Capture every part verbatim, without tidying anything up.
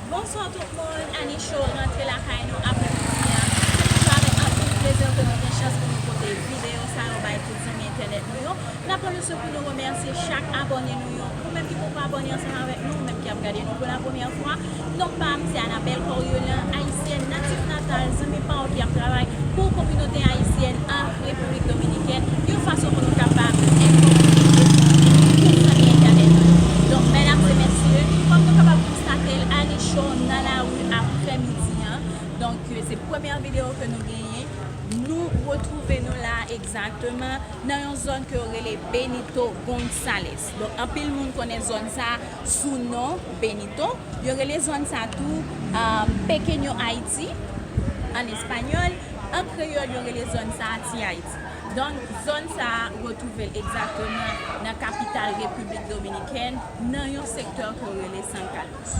Bonswa tout moun, Annie Show rantre lakay nou aprè midi a. Se toujou avèk anpil plezi ke nou gen chans pou nou pote videyo sa yo bay tout zanmi entènèt nou yo. N ap pran nou sou pou nou remèsye chak abòne nou yo. Ou menm ki poko abòne ansanm avèk nou, ou menm ki ap gade nou pou la premyè fwa, non pa m se Anabelle Coriolan, ayisyèn natif natal, zanmi pa w ki ap travay pou kominote ayisyèn an Repiblik Dominikèn, yon fason pou nou kapab enfòme, enfòme tout zanmi entènèt nou. Donk, medam e mesye, kòm nou kapab konstate l, Annie Show nan lari aprè midi an. Donk, se premyè videyo ke nou genyen. Nou retwouve nou la egzakteman nan yon zòn ke yo rele Benito González. Donk, anpil moun konnen zòn sa sou non Benito. Yo rele zòn sa tou, um, Pequeño Haití, an espanyòl. An kreyòl, yo rele zòn sa Ti Ayiti. Donk, zòn sa a retwouve l egzakteman nan kapital Repiblik Dominikèn, nan yon sektè ke yo rele San Carlos.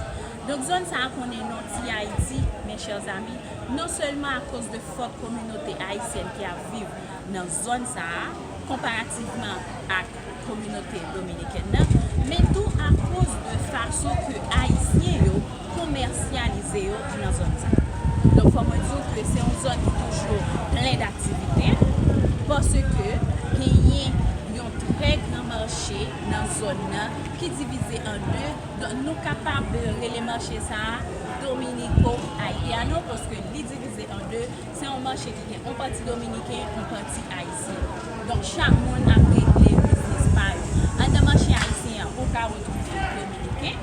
Donk, zòn sa a konnen non Ti Ayiti, mes chers amis, non sèlman akoz de fòt kominote ayisyèn ki ap viv nan zòn sa a, konparativman ak kominote dominikèn nan, men tou akoz de fason ke Ayisyen yo komèsyalize yo nan zòn sa. Donk, fò mwen di w ke se yon zòn ki toujou plen daktivite, paske genyen yon trè gran mache nan zòn nan ki divize an de. Donk, nou kapab rele mache sa a Dominico Haitiano, paske li divize an de. Se yon mache ki gen yon pati dominiken, yon pati ayisyen. Donk, chak moun ap regle biznis pa yo. Anndan mache ayisyen an, ou ka retwouve dominiken.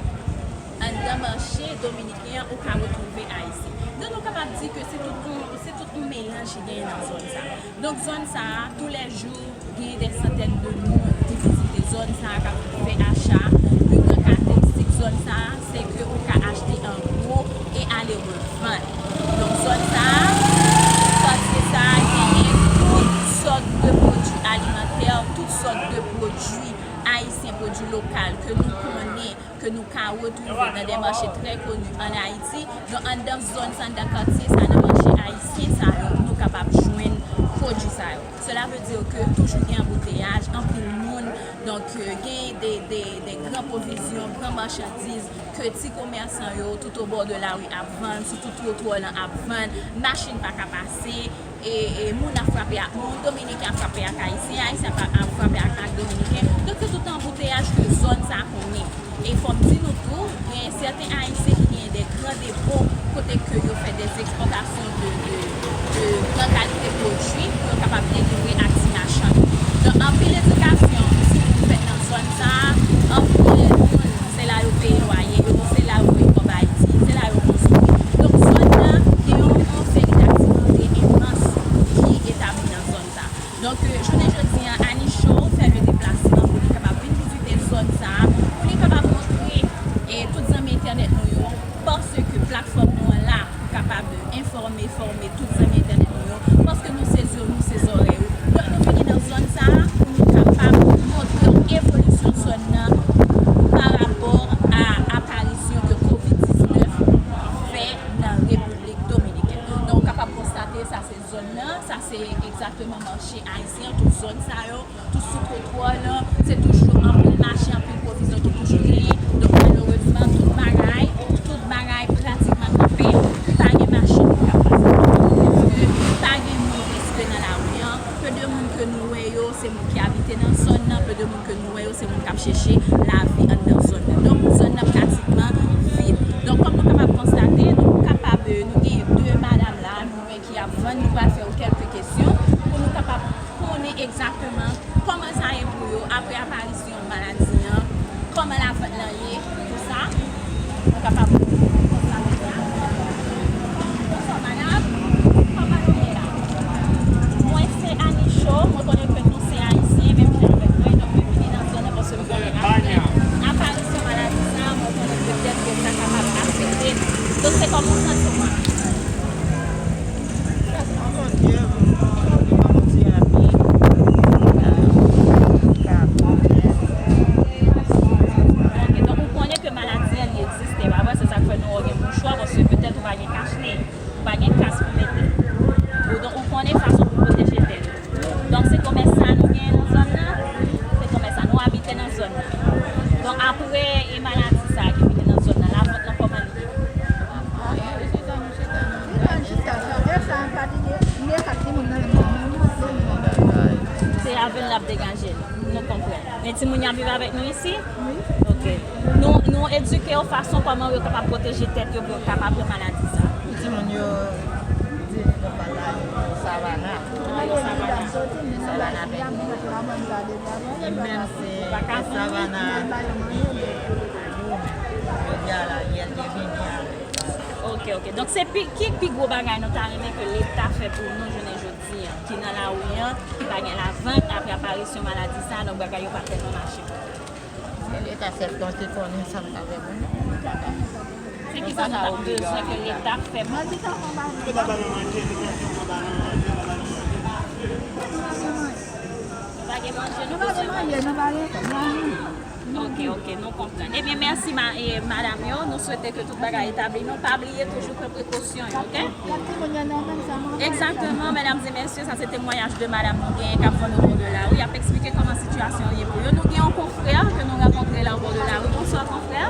Anndan mache dominiken an, ou ka retwouve ayisyen. Donk, nou kapab di ke se tout yon, se tout yon melanj ki genyen nan zòn sa. Donk, zòn sa a, toulèjou, gen dè santèn de moun ki vizite zòn sa a, k ap fè acha. Pi gran karakteristik zòn sa a, se ke ou ka achte an gwo e ale revann. Donk, zòn sa a, katye sa a genyen tout sòt de pwodui alimantè, tout sòt de pwodui ayisyen, pwodui lokal ke nou konnen, ke nou ka retwouve nan de mache trè koni ann Ayiti. Donk, anndan zòn sa, anndan katye sa, nan mache ayisyen sa yo, nou kapab jwenn pwodui sa yo. Cela veut dire que toujou gen anbouteyaj, anpil moun, donk, euh, gen de, de, de gran pwovizyon, gran machandiz ke ti komèsan yo, tout o bò de lari ap vann, sou tout twotwa lan ap vann, machin pa ka pase, e, e moun ap frape ak moun, dominiken ap frape ak ayisyen, ayisyen ap, ap frape ak, ak dominiken. Donk, se tout anbouteyaj ke zòn sa konnen. E fò m di nou tou, gen sèten ayisyen ki gen de gran depo kote ke yo fè de ekspòtasyon de, de, de gran kalite pwodui pou yo kapab delivre ak ti machann yo. Donk, anpil edikasyon, si nou fèt nan zòn sa a, anpil moun, se la yo peye lwaye yo, se la yo voye kòb Ayiti, se la yo konstwi. Donk, zòn nan gen yon, yon seri daktivite enmans ki etabli nan zòn sa. Donk, euh, jounen jodi an, Annie Show fè le deplasman pou li kapab vin vizite zòn sa a, pou li kapab montre, e, tout zanmi entènèt nou yo, paske platfòm nou an la pou kapab enfòme, fòme tout zanmi entènèt nou yo, paske nou se zye w, nou se zòrèy ou. Donk, nou vini nan zòn sa a pou nou kapab montre w evolisyon zòn nan pa rapò a aparisyon ke kovid diznèf fè nan Repiblik Dominikèn. Donk, ou kapab konstate sa se zòn nan, sa se egzakteman mache ayisyen, tout zòn sa yo, tout sou twotwa lan, se toujou anpil mache, anpil pwovizyon ki toujou genyen. Donk, malerezman, tout bagay, tout bagay pratikman kanpe. Pa gen machin ki ka pase. Paske pa gen moun ki site nan lari an. Pe de moun ke nou wè yo, se moun ki abite nan zòn nan. Pe de moun ke nou wè yo, se moun k ap chèche lavi anndan zòn nan. Donk, zòn nan pratikman vid. Donk, kòm nou kapab konstate, nou kapab, nou gen de madam la, nou wè ki ap vann, nou pral fè yo kèlke kesyon pou nou kapab konnen egzakteman kòman sa ye pou yo apre aparisyon maladi an, kòman lavant lan ye, tout sa. Nou kapab konstate sa. Bonswa, madam. Kòman nou ye la? Mwen se Annie Show, mwen konnen ke nou se ayisyen, menm jan avèk mwen, donk mwen vini nan zòn nan paske m konnen apre aparisyon maladi sa, mwen konnen petèt ke sa kapab afekte. Donk, se kòman w santi w, madam? Mon Dieu, mon Dieu, mon Dieu, ami. Ok, donk ou konnen ke maladi an li egziste, pa vre? Se sa k fè nou wè w gen mouchwa, paske petèt ou pa gen kach nez, ou pa gen kas pou mete. Ou, donk ou konnen fason pou pwoteje tèt ou. Donk se komès sa nou gen nan zòn nan, se komès sa nou abite nan zòn nan. Donk apre e maladi sa ki vini nan zòn nan, lavant lan kòman li ye? Ap viv avèk nou isi? Wi. Ok. Nou, nou edike yo fason kòman yo kapab pwoteje tèt yo pou yo kapab pran maladi sa. Pou timoun yo di nou pa la Savana. Savana. Menm si Savana, jodi a la, yè te vini a. Ok, ok. Donk, se pi, ki pi gwo bagay nou ta renmen ke Leta fè pou nou jounen jodi a, ki nan lari an, ki pa gen lavant, apre aparisyon maladi sa, donk bagay yo pa tèlman mache pou nou? Se Leta sèl ki konnen sa l ka fè pou nou. Se ki sa nou ta bezwen ke Leta fè pou nou? Yo pa ba nou manje, nou manje, yo pa ba nou manje, yo pa ba nou manje. Nou pa gen manje, nou bezwen manje. Ok, ok, nou konprann. Ebyen, mèsi ma, e, madanm yo. Nou swete ke tout bagay etabli. Nou pa bliye toujou pran prekosyon yo, ok? Egzakteman, medam e mesye, sa se temwayaj de madanm nou genyen k ap vann obò de lari. Y ap eksplike kòman sitiyasyon an ye pou yo. Nou gen yon konfrè ke nou rankontre la obò de lari. Bonswa, konfrè.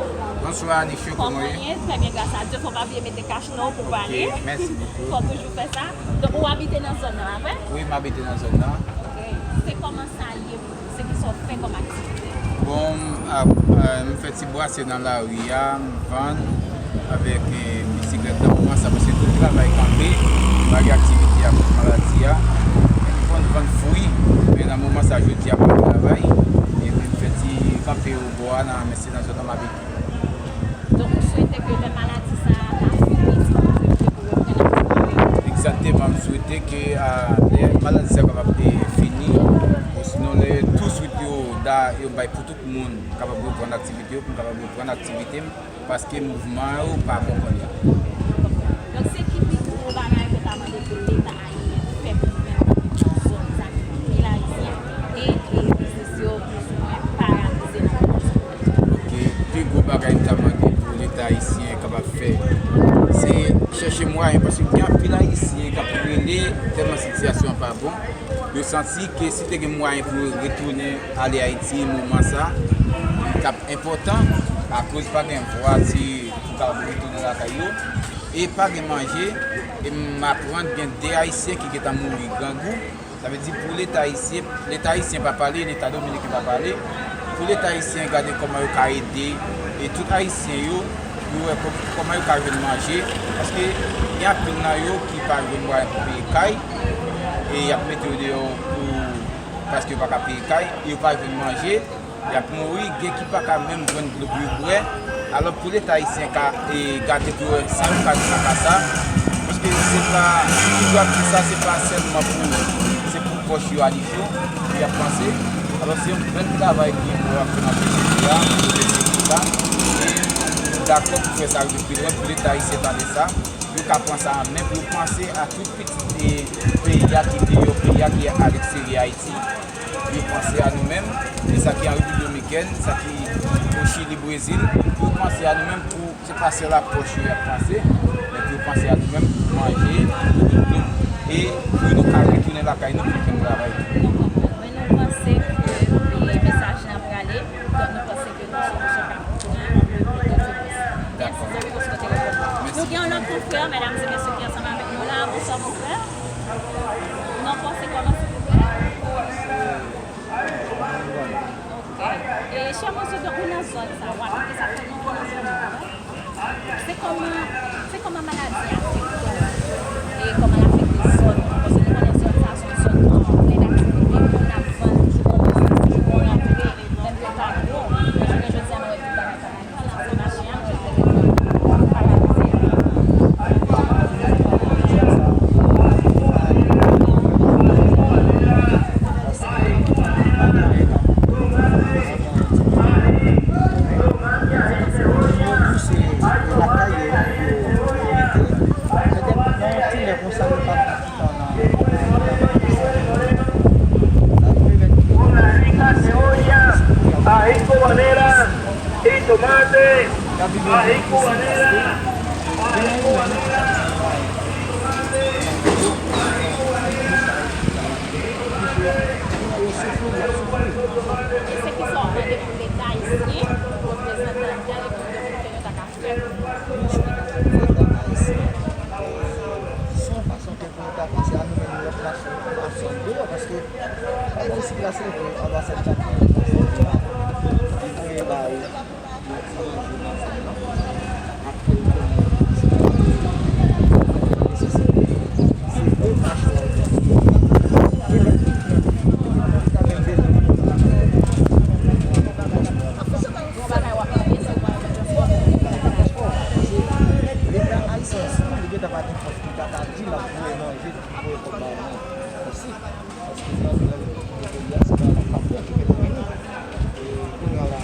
Bonswa, Aniche, kòman w ye? Trè byen, gras a Dye. Fò w pa bliye mete kach nan w pou w pale. Ok, mèsi bokou. Fò w toujou fè sa. Donk, ou abite nan zòn nan, a vre? Wi, m abite nan zòn nan. Ok. Se kòman sa ye pou ou? Se ki sa w fè kòm aktivite? Bon, m ap, eh, m fè ti brase nan lari a, m vann avèk, eh, bisiklèt nan moman sa, paske tout travay kanpe, malgre aktivite a, akoz maladi a. M konn vann fwi, men nan moman sa, jodi a, pa gen travay. Epi m fè ti kanpe obò a nan, men se nan zòn nan m abite. Donk, ou swete ke lè maladi sa a ta fini, pou yo reprann aktivite yo? Egzakteman, m swete ke, a, lè maladi sa a kapab, e, fini, osinon lè tou swit yo da, yo bay pou tout moun kapab reprann aktivite yo, pou m kapab reprann aktivite m, paske mouvman yo pa bon kounye a. Donk, se ki pi gwo bagay ke w ta mande pou Leta fè pou nou menm k abite nan zòn sa ki gen anpil Ayisyen e, e biznis yo plizoumwen paralize nan moman sa. Ok, pi gwo bagay m ta mande pou Leta ayisyen kapab fè, se chèche mwayen, paske gen anpil Ayisyen k ap rele tèlman sitiyasyon an pa bon, yo santi ke si te gen mwayen pou yo retounen ale Ayiti moman sa, li t ap enpòtan, akoz pa gen vwati pou kapab retounen lakay yo. E pa gen manje, e m aprann gen de Ayisyen ki gentan mouri grangou. Sa vle di pou Leta ayisyen, Leta ayisyen pa pale, Leta dominiken pa pale, pou Leta ayisyen gade kòman yo ka ede, e tout Ayisyen yo, pou yo wè kò-, kòman yo ka jwenn manje, paske gen anpil nan yo ki pa jwenn mwayen pou peye kay, e y ap mete yo deyò pou, paske yo pa ka peye kay, e yo pa jwenn manje. Y ap mouri, gen ki pa ka menm jwenn dlo pou yo bwè. Alò, pou Leta ayisyen ka, e, gade pou yo wè sa yo ka di nan ka sa, paske se pa, ki dwa di sa, se pa sèlman pou, se pou pòch yo, Aniche, pou y ap panse. Alò, se yon grenn travay ki pou ap fè nan peyi a, pou yo fè sa. E m dakò pou fè sa rive pi lwen, pou Leta ayisyen tande sa, pou yo ka pran sa an men, pou yo panse a tout pitit, e, peyi a ki deyò, peyi a ki aleksteryè Ayiti. Yo panse a nou menm, e sa ki an Repiblik Dominikèn, sa ki o Chili, Brezil, yo panse a nou menm pou se pa sèl ak pòch yo y ap panse, men pou yo panse a nou menm pou manje, pou dlo, e pou nou ka retounen lakay nou pou nou fè travay. Men nou panse ke, e, mesaj la prale, donk nou panse ke nou solisyon ka pran le pli to ke posib. Mèsi, zanmi, pou sou kote reponn. Nou gen yon lòt konfrè, medam e mesye, ki ansanm avèk nou la. Bonswa, konfrè. Non pa w se kòman, silvouplè? Ok. E, chè mesye, donk, ou nan zòn sa, w abite sa fè lontan w nan zòn nan, non? Se kòman, se kòman maladi a afekte w? E kòman l afekte zòn nan? Paske nou konnen zòn sa se yon zòn ki gen plen aktivite, moun ap vann, ki gen biznis, ki gen rantre, menm yo pa gwo. Men jounen jodi a, nou wè tout bagay paralize. Sa mache a, nou wè l te gen paralize. Una rica de olla, ají cubanera y tomate, ají cubanera, ají cubanera. E se ki sa w mande pou Leta ayisyen, reprezantan Repiblik Dominikèn yo ta ka fè pou nou? Leta ayisyen, e, se yon fason ke pou yo ta panse a nou menm lòt nasyon, nasyon deyò, paske pa gen isit la se vre, anbasad Jaklin, anbasad Leta ayisyen ansanm, li gentan pa gen fòs pou ta ka di l ap voye manje, pou voye kòb ba nou. Paske nan gran peyi a, se pa yon fap ki te domine. E kounye a la,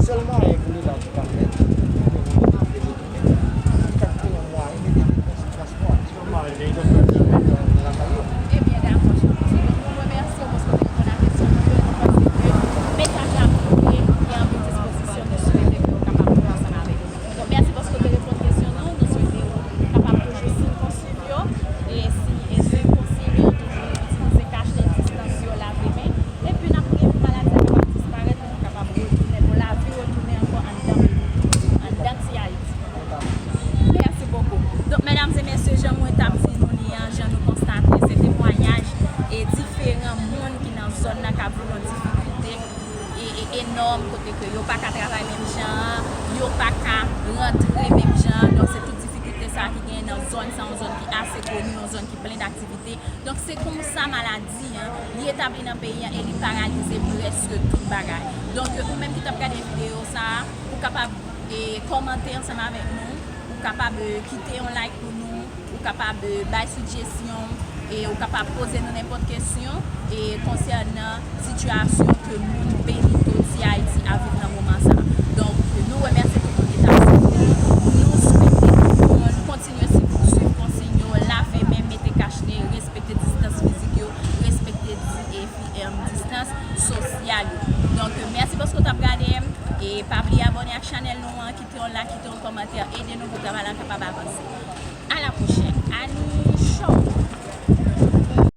sèl mwayen pou Leta te ka fè, se pou te retounen. Li pa te gen yon mwayen mete li nan sitiyasyon aktyèl nan lakay yo. Ebyen, dakò, Jean François. Nou remèsye w paske w te reponn a kesyon nou yo. Nou panse ke mesaj la pou nou ye, e anpil dispozisyon, nou swete ke w kapab pran ansanm avèk nou. Donk, mèsi paske w te reponn kesyon nou. Nou swete w kapab toujou siy konsiy yo. E si, e siy konsiy yo, toujou itilize kach nèy, distans yo, lave men. Epi n ap priye pou maladi a kapab disparèt, pou nou kapab retounen, pou lavi retounen ankò anndan peyi, anndan ti Ayiti. Merci beaucoup. Donk, medam e mesye, jan mwen t ap di nou li an, jan nou konstate, se temwayaj e diferan moun ki nan zòn nan k ap viv yon difikilte e, e enòm, kote ke yo pa ka travay menm jan an, yo pa ka rantre menm jan an. Donk, se tout difikilte sa a ki genyen nan zòn sa, yon zòn ki ase koni, yon zòn ki plen daktivite. Donk, se konsa maladi an, li etabli nan peyi an e li paralize prèske tout bagay. Donk, ou menm ki t ap gade videyo sa a, ou kapab, e, kòmante ansanm avèk nou, ou kapab, e, kite yon like pou nou, ou kapab, e, bay sijesyon, e ou kapab poze nou nenpòt kesyon, e, konsènan sitiyasyon ke moun Benito, ti Ayiti, ap viv nan moman sa a. Donk, nou remèsye tout moun ki t ap swiv nou. Nou swete tout moun kontinye swiv, swiv konsiy yo, lave men, mete kach nez, respekte distans fizik yo, respekte di-, e, fi-, em, distans sosyal yo. Donk, mèsi paske w t ap gade m. E pa bliye abòne ak chanèl nou an, kite yon like, kite yon kòmantè, ede nou pou travay la kapab avanse. À la prochaine. Annie.